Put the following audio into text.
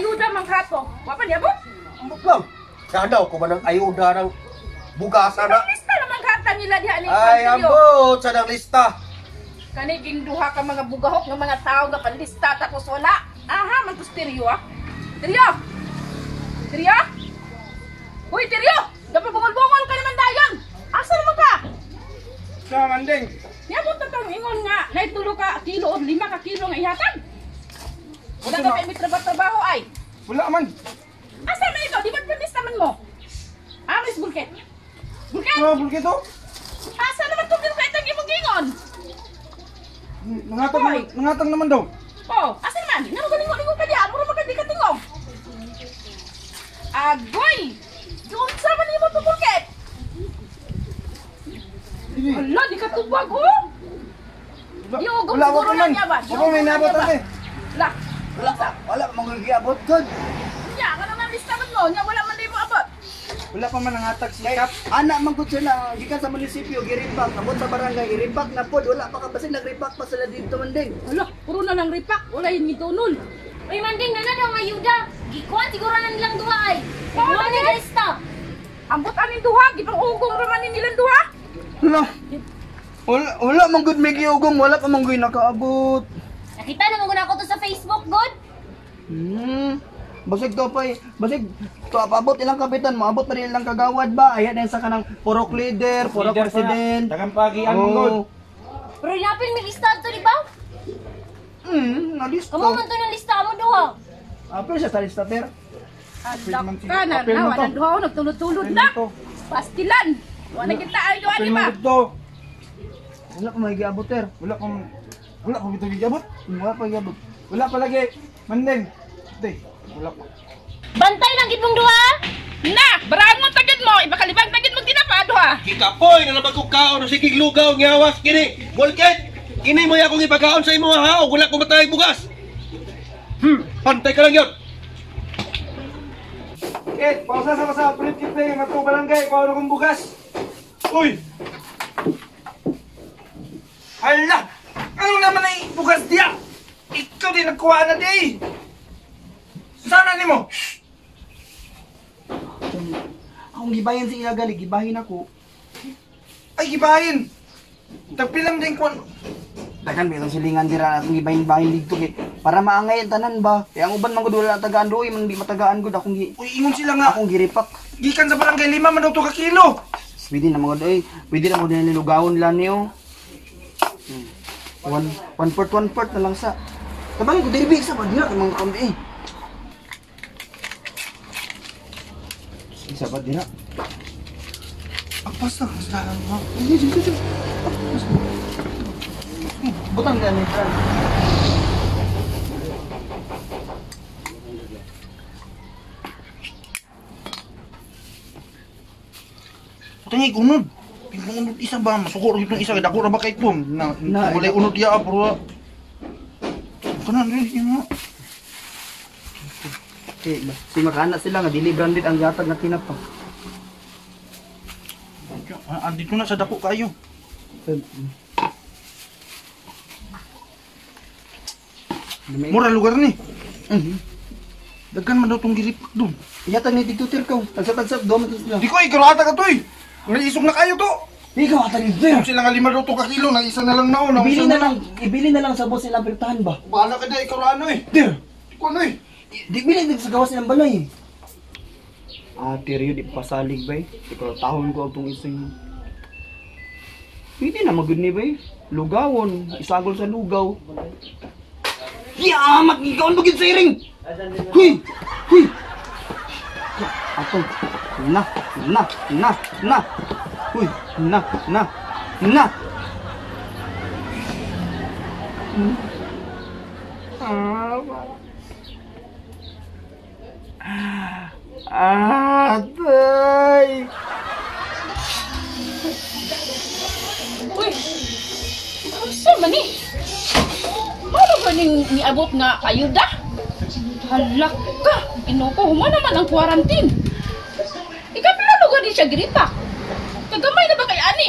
Ayuda man kato. Wa pa niabot? Ambot lang. Sana ko man ang ayuda ng bugasan na. Lista naman kata nila diha ni Ay, ambot sa nang lista. Kani ging duha ka mga bugahok nga mga tao nga panlista tapos wala. Aha, man to stereo ah. Stereo. Stereo. Uy, Stereo! Dapat bungol-bungol ka naman dayon. Asa naman ka? Sa manding. Niabot na tong ingon nga naitulo ka kilo o 5 ka kilo nga ihatag. Wala ka pa trabaho ay. Wala man. Asa man ikaw? Di ba panlista man mo? Amis bulket. Bulket? Oh, bulket to. Asa naman tong bulket ang imong gingon? Nangatang, nangatang naman daw. Oh, asa naman? Ngano galingo-lingo ka diha? Mura man ka di ka tingog. Agoy! Doon sa man nimo to bulket. Hala, di ka tubag oh. Giugong Wala siguro ko na man. niya ba? Wala may nabot ate. La. Wala, wala mangigiabot gud. Nya, ngano nga lista man mo? Nya wala man nimo abot. Wala pa man nangatag si Kap. Ana man gud sila gikan sa munisipyo giripak abot sa barangay iripak na pod wala pa ka basin nagripak pa sila dito manding. Hala, puro na lang ripak, wala yung gidunol. Uy, manding, nana daw ang ayuda. Gikuan siguro na nilang duha ay. Oo, Wala lagi. na lista. Ambot aning duha, gipang-ugong ra man ni nilang duha. Wala. Wala, wala man gud may giugong, wala pa man gud nakaabot. Nakita naman ko na ako to sa Facebook, god. Basig to pa basig to abot ilang kapitan, moabot pa rin ilang kagawad ba? Ayan na sa kanang purok leader, purok president. Tagampagian mo gud. Pero hinapin may lista to, di ba? Nalista. Kamo man to ng lista mo duha. Apel siya sa lista, ter. Alak ka na, Apel na, man to. wala duha, oh, nagtulod-tulod na. Pastilan. Wala kita ay duha, Apel di ba? man gud to. Wala pa may giabot, ter. Wala pa man. Wala pa bitaw giabot. Wala pa giabot. Wala pa lagi. Manding. Te, wala pa. Bantay lang gid mong duha. Na, barangon tagid mo, ipakalibang tagid mo tinapa duha. Gikapoy na naman kong kaon o sigig lugaw nga awas kini. Bulket! Kini mo akong ipakaon sa imo ha o wala ko matay bugas. Pantay ka lang yun. Ket, pausa sa sa print kit na yung ato barangay, kuha na kong bugas. Uy! Hala! Ano naman ay bugas diya? Ikaw din nagkuha na di! Sana nimo? Akong gibahin sa iya gali, gibahin ako. Ay, gibahin! Tagpilam din kuan. Dagan may itong silingan dira akong gibahin-bahin dito kay para maangay ang tanan ba. Kaya ang uban man gud wala tagaan doy, man di matagaan gud akong gi Uy, ingon sila nga. akong giripak. Gikan sa barangay 5 man daw to ka kilo. Pwede na mga doy, pwede na mo din nilugawon nila niyo. One fourth, one-fourth na lang sa. Tabangin ko diri sa ba dira kay mga kambi eh. Isa ba dira? Apas na, kasalanan mo. Butang ka ni Fran. Putang unod. Pinong unod isa ba? Masuko ra itong isa kay dako ra ba kay ko? Na, Na, walay unod diya pero kanan rin yun. Eh, si makana sila nga dili branded ang gatag nga tinapa. Ah, dito na sa dako kayo. Mura lugar ni. Daghan man daw tong giripak dun. Iyatag ni tigtutir ko. Tagsa-tagsa do man sila. Di ko ikaw ata ka to eh. Naisog na kayo to. Ikaw atag ni Kung sila nga 5 daw to ka kilo, na isa na lang naon. Ibili na lang, ibili na lang sa boss nilang pirtahan ba? Bahala ka na, ikaw ra ano eh. Dir. Di ko ano eh. Di bili di sa gawas nilang balay. Ah, Teryo, di pasalig ba eh. Ikaw tahon ko ang isang. Pwede na magud ni ba eh. Lugawon, isagol sa lugaw. Yamat, ikaw ang bagid sa iring! Huy! Huy! Ato, na, na, na, na! Huy, na, na, na! Atay! Uy, unsa man ni? Mao ba ning niabot nga ayuda? Halak ka, Ginoo ko, human naman ang quarantine. Ikapila lugar di siya gripa. Kagamay na ba kay ani?